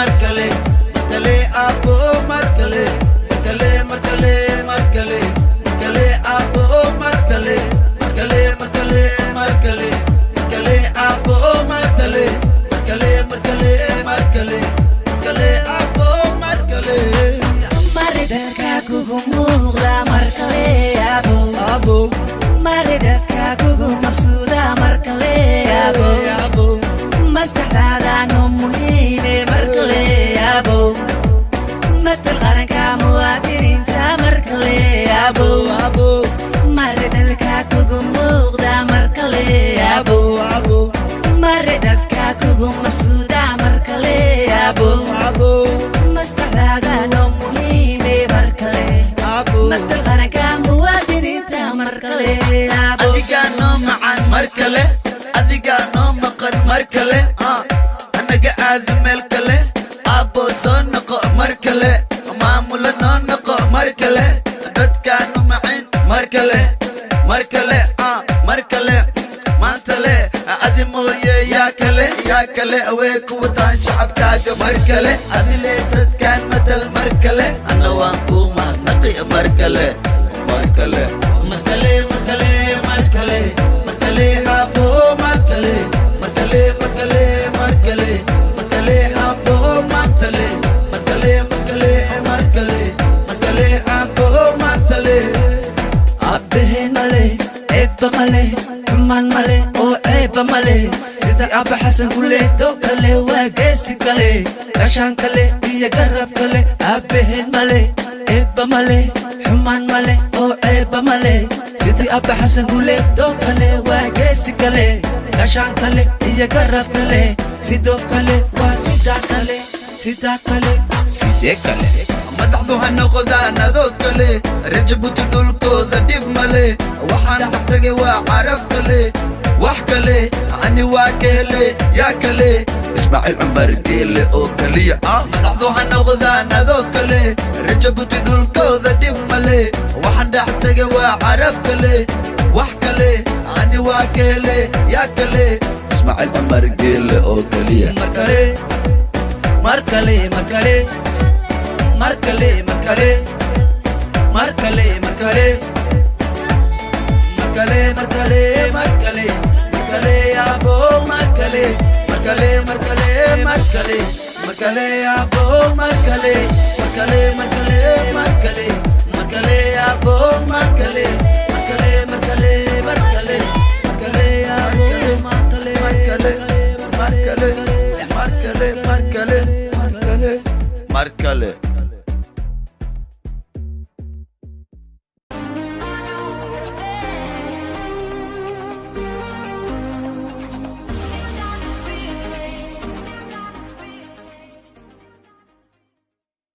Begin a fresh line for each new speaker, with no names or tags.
Markale, markale aabo, markale, markale, markale, markale, markale aabo, markale, markale, markale, markale, markale aabo, markale, markale, markale, markale, markale aabo, markale.
Maridadka kugu muuqda markale abo.
Aabo.
Maridadka kugu mabsuuda markale abo.
Aabo.
Maskaxdaada noo muhiime markale abo. Matal qaranka muwaadiniinta markale abo.
Aabo.
Maridalka kugu muuqda markale abo.
Aabo.
Maridadka kugu mabsuuda markale abo.
Aabo.
Maskaxdaada noo muhiime markale.
Aabo.
Matal qaranka muwaadiniinta markale abo.
Adigaa noo macaan mar kale, adigaa noo maqan mar kale, anaga aadi meel kale. Aabbo, soo noqo mar kale, maamula noo noqo mar kale, dadkaanu macin mar kale, mar kale, mar kale, maanta le adi mooye yaa kale, yaa kale awee ku wataan shacabkaaga mar kale? Adile dadkaan matal mar kale, anna waan kuu mahadnaqi mar kale, mar kale, mar kale, mar kale, mar kale, mar kale aabbo, mar kale, mar kale, mar kale, mar kale, mar kale aabbo, mar kale, mar kale, mar kale, mar kale, mar kale aabbo, mar kale.
Aabaheen male, ceebba male, xumaan male oo ceebba male. Sida Aabba Xasan Guleedo kale, waa geesi kale, gashaan kale iyo garab kale. Aabbaheen male, ceebba male, xumaan male oo ceebba male. Sidii Aabba Xasan Guleedo kale, waa geesi kale, gashaan kale iyo garab kale. Sidoo kale waa sidaa kale, sidaa kale, sidee kale?
Madaxdu ha noqdaan adoo kale, Reer Jabuuti dhulkooda dhib male. Waxaan dhex tagay waa caraf kale, wax kale ani waa keele, yaa kale? Ismaaciil Cumar Geele oo keliya. Madaxdu ha noqdaan adoo kale, Reer Jabuuti dhulkooda dhib male. Waxaan dhex tagay waa caraf kale, wax kale ani waa keele, yaa kale? Ismaaciil Cumar Geele oo keliya.
Markale, markale, markale, markale, markale, markale, markale, markale, markale, markale, markale abo, markale, markale, markale, markale, markale abo, markale, markale, markale, markale, markale abo, markale, markale, markale, markale, markale abo, markale.
Markale, markale, markale, markale, markale, markale.